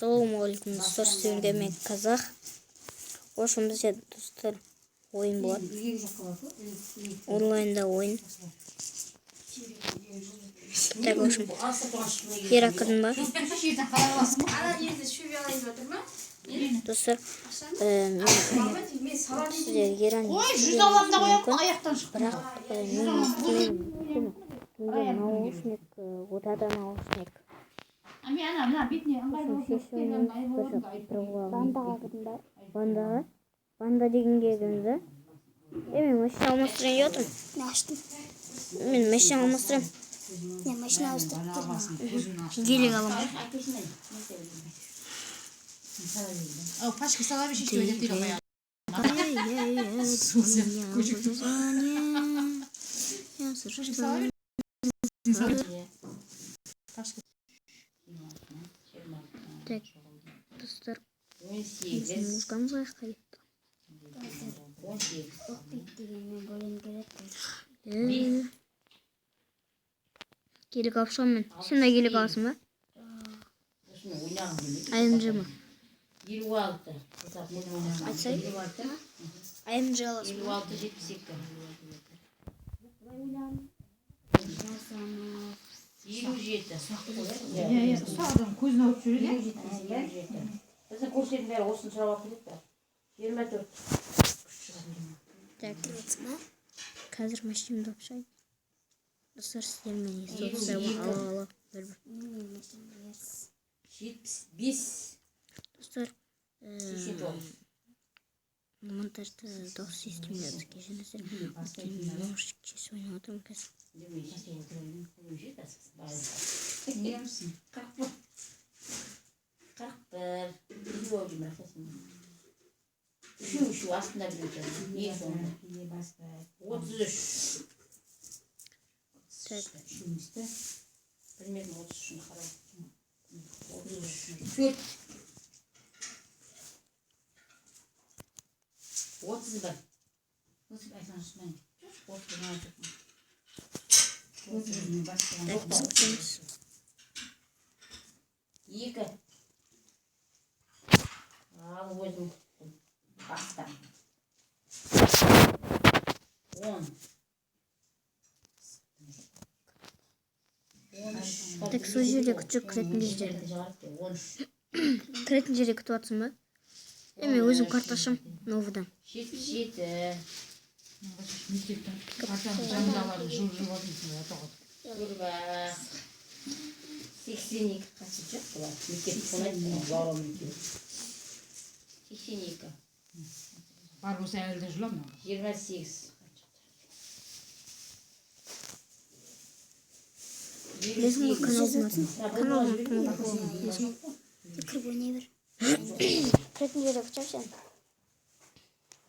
Ассалаумағалейкум, достар! Сіздерге мен Қазақ. В общем, бізде, достар, ойын болады, онлайнда ойын. Так, в общем, Ера, кірдің ба? Жерден қалай аласың? Ана жерде шөп алайын деп жатыр ма? Достар, мен Мен салам. сіздерге Ераны Ой, 100 аламын да қоямын, аяқтан шықтым. Бірақ мен естімеймін. Өйткені менде наушник, отада наушник. А мен ана мына бетіне ыңғайлы Сосын болып шешуім бір құлағым. Вандаға кірдің ба? Вандаға, Ванда дегенге кірдім да. Е, мен машина алмастырайын деп жатырмын. Мен аштым. Мен машина алмастырамын. Мен машина ауыстырып келдім. Гелик аламын. Ау, пачка сала берші, өйтіп дейді ғой. Сала бер. Пачка. Так, достар, 18, музыкамыз қаяққа кетті? 18, Оқбек дегенмен бөлем келеді. Гелик алып шығамын мен. Сен де гелик аласың ба? Осыны ойнағым келмейді. АМЖ ма? 56. Айтсай. 56, АМЖ аласың ба? 56, 72. 57. Иә, ұсақ адам көзін ауырып жүреді. 57. Біздің көршілердің бәрі осыны сұрап алып кетеді да. 24. Так, Кіресің ба? қазір машинамды алып шығайын. Достар, сіздермен естіп ала ала бір бір. Мен машина берсін. 75. Достар, 89. монтажда дауыс естілмей кешіріңіздер. Өйткені мен наушник шешіп ойнап отырмын қазір. 27. 41. 41. Елу ау деймін, рахат. Үшеу, үшеу, астында біреу тұр. Ең соңында. 33. Так. Білмедім, 33-ін қарау. 33. 4. 31. 31. Так, біз күтеміз. 2. Ал өзім күттім. Баста. 10. 13. Так, сол жерде күтіп, кіретін кезде. 13. Кіретін жерде күтіп жатсың ба? Е, мен өзім карта ашамын новыдан. 77. Мектептің картаның жанындағыларды жұлып жұлып алып атауға. Курва. 82 қасы жоқ бұлар. Мектеп болмайды, бауырым екеуі. 82. Бар болса, әлі де жұламын. 28. Білесің ғой каналдың атын? Каналдың атын білесің ғой? Кіріп ойнай бер. Кіретін жерде күтемін сені.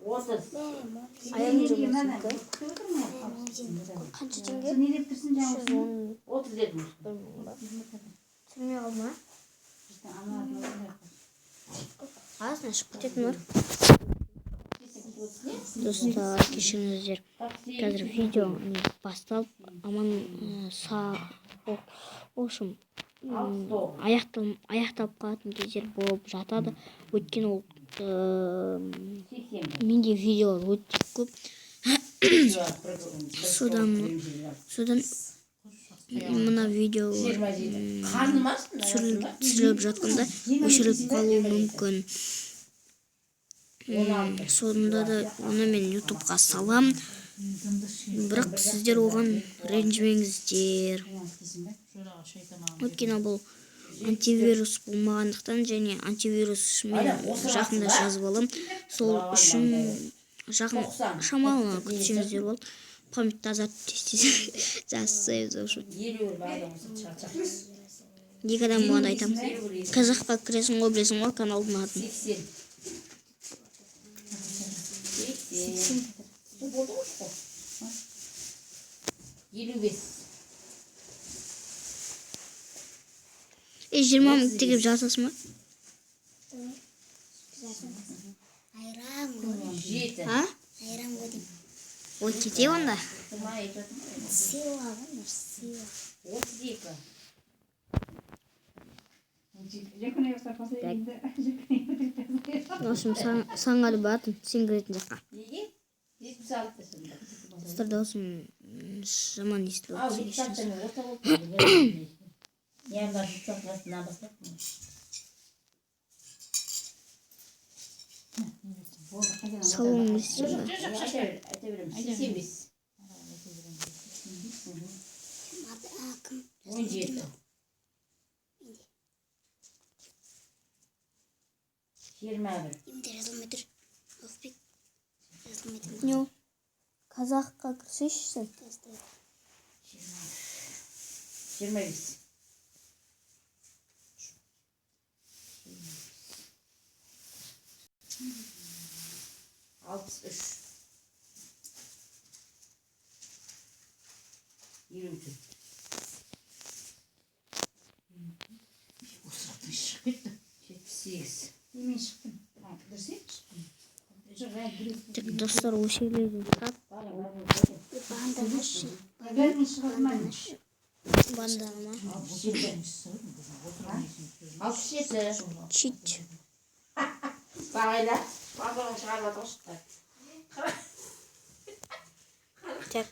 30. АМЖ болсын. Қанша теңге? Не деп тұрсың жаңа? 310 30 дедім. бір мың ба? Түсірмей қалды ма? Азына шығып кететін бар. Достар, кешіріңіздер. Қазір видео не басталып, аман са в общем, аяқталып қалатын кездер болып жатады. Өйткені ол менде видеолар өте көп. Содан мына видеолар 27. Қарным ашты. түсіріліп жатқанда өшіріліп қалуы мүмкін. Сонда да оны мен Ютубқа салам. Бірақ сіздер оған ренжімеңіздер. Өйткені бұл антивирус болмағандықтан және антивирус мен жақында жазып аламын. Сол үшін жақын шамалы күтсеңіздер болады. Память тазартып, тез тез жасаймыз, в общем. 51 бағана болса шаршап. Екі адам болғанда айтамын. Қазаққа кіресің ғой, білесің ғой каналдың атын. 80. 80. Бұл болды ғой, қой. 55. Е, 20 000 теңге жазасың ба? Айран ғой. 7. А? Айран ғой деймін. Ой, кете онда. Айтып жатырмын ғой. Сыйла ғой, сыйла. 32. В общем, саңғады баратым, сен кіретін жаққа. Неге? 76 сонда. Достар, дауысым жаман естіліп Ау, жатса, 76 кешіріңіз. мен орта болып қалды. Не, мына 76 мына бастап. Салон өсті. Жоқ, жоқ, айта бер, айта беремін. 85. А, кім? 17. 21. Емде жазылмай тұр. Ұлықбек. Жазылмай тұр. Не ол? Қазаққа кірсейші сен. 25. 63. 54. Осырақтан шығып кетті. 78. Немен шықтым? А, дұрыс е? Шықтым. Жоқ, бәрі біреу. Так, достар, осы жерлерден тұрады. Банданышы. Бәрінен шыға алмаймын. Банданы ма? 67. 67. Чит. Бағайла. Барлығын шығарып жатыр ғой шықты. Так,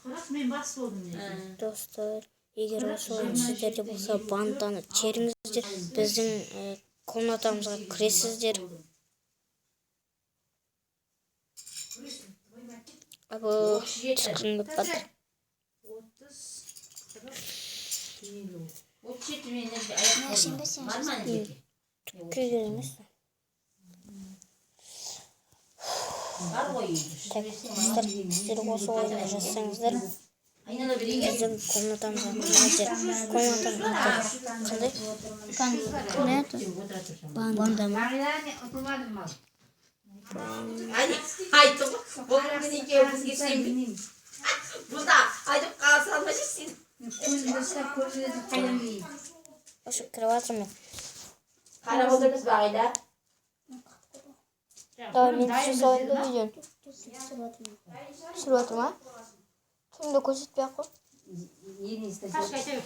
40 мен бас болдым негізі. достар, егер осы ойын сіздерде болса, банданы теріңіздер. Біздің комнатамызға кіресіздер. Абы, 37. түскім келіп жатыр. 30, 40, 50. 37 мен енді аяқ Сен ба, сен Бар ма жерге? Түкке керек емес. Бар ғой енді. Так, достар, сіздер осы ойынды жазсаңыздар, Айнала берейін. біздің комнатамызға кіріңіздер. Комнатаның аты қандай? Қандай аты? Банда ма? Бағила, мен ұтылмадым ал. Айтып, бұл күн екеуі бізге сенбейді. Бұл да айтып қалса алмай сен. Көзімді ұстап көрсетіп қайдан білейін. Осы кіріп жатырмын мен. Қарап отырмыз Бағила. Давай, мен түсіре салайын да видеоны. Түсіріп жатыр ма? Түріңді көрсетпей ақ қой. Пашка айта бер.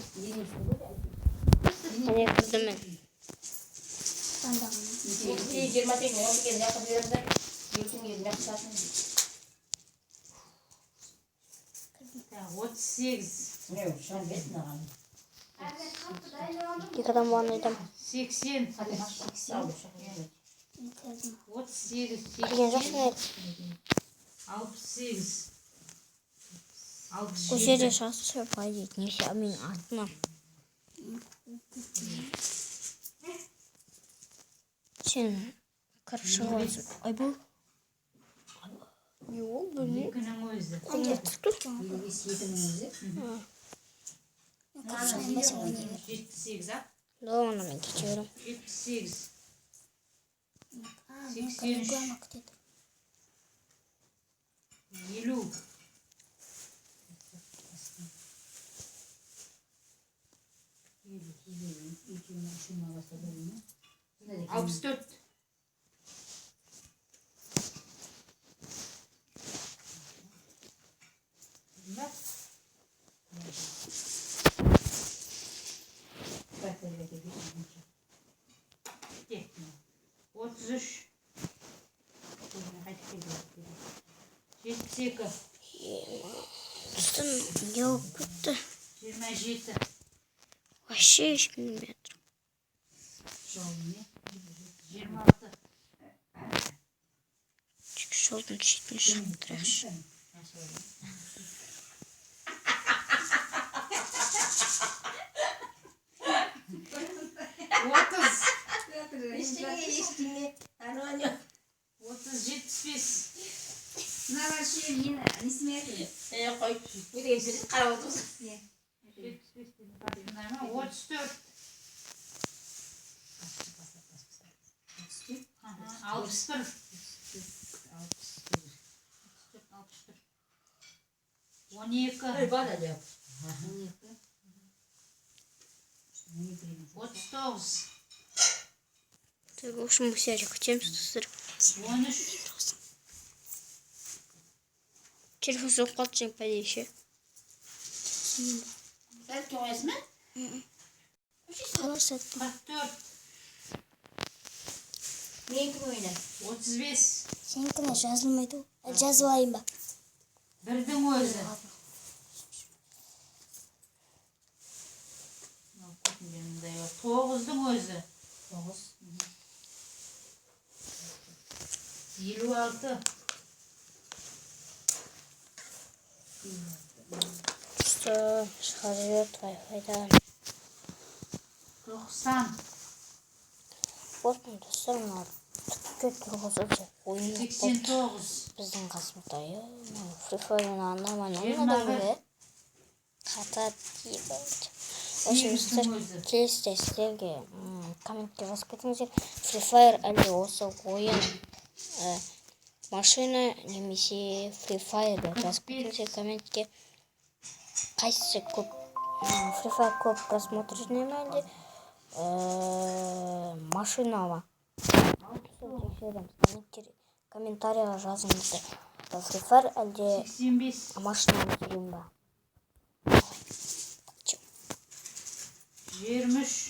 Міне кірдім мен. Бандаға. 20 теңге, 10 теңге мына жаққа береміз да. 50 теңге мына жаққа салсын. Так, 38, Міне, шам берсін маған. Екі адам болғанда айтамын. 80, Сау, шам берсін. Мен кірдім. 38, Кірген жоқсың 80, әлі. 68, Осы жерде 67, шығасың по идее. Немесе менің артымнан. Сен кіріп шығып аласың. Айбол. Не ол білмеймін. екінің өзі. Қолымда түсіп тұр. 55 екінің өзі. Мен кіріп шығайын ба, сен ойнай бер. 78, а? Давай онда мен кете беремін. 78, А, мен 83. реклама күте тұр. 50. 64. 33. Қайтып келді. 72. Үстім не болып кетті? 27. Вообще ешкім білмей жатыр. 26. Тек жолдың шетіне шығып тұрайықшы. 30. Ештеңе, ештеңе. Ано, ано. 30, 75. Е, қой. Не деген сөз? Қарап отырсың. 75 дедім, басында ма? 34. Аха, 61. 64, 61. 12. Ой, бар әлі. 39. Так, в общем, осы жерде күтеміз, достар. 13. Телефон соғып қалды сен, по идее, ше. Сәл қоясың ба? Қалай саттың? 44. Менікі ойна. 35. Сенікіне жазылмайды ғой. Әлі жазып алайын ба? Бірдің өзі. Мынау көтінде мындай бар. Тоғыздың өзі. 9. 56. Что шығарып жіберді Wi-Fi-дан. 90. Вот, достар, мына түкке тұрғызып ойын 89. біздің қасымызда, иә. Free Fire нормально 21. ойнады ғой. Қатады ебать. В общем, Сегіздің достар, өзі. келесіде сіздерге комментке жазып кетіңіздер: Free Fire әлде осы ойын, машина немесе Free Fire деп жазып кетіңіздер комментке. Қайсысы көп, Free Fire көп просмотр жинай ма, әлде машина ма? Сол тексереміз. Комментарийға жазыңыздар: Free Fire әлде 85. машина деген ба? 23.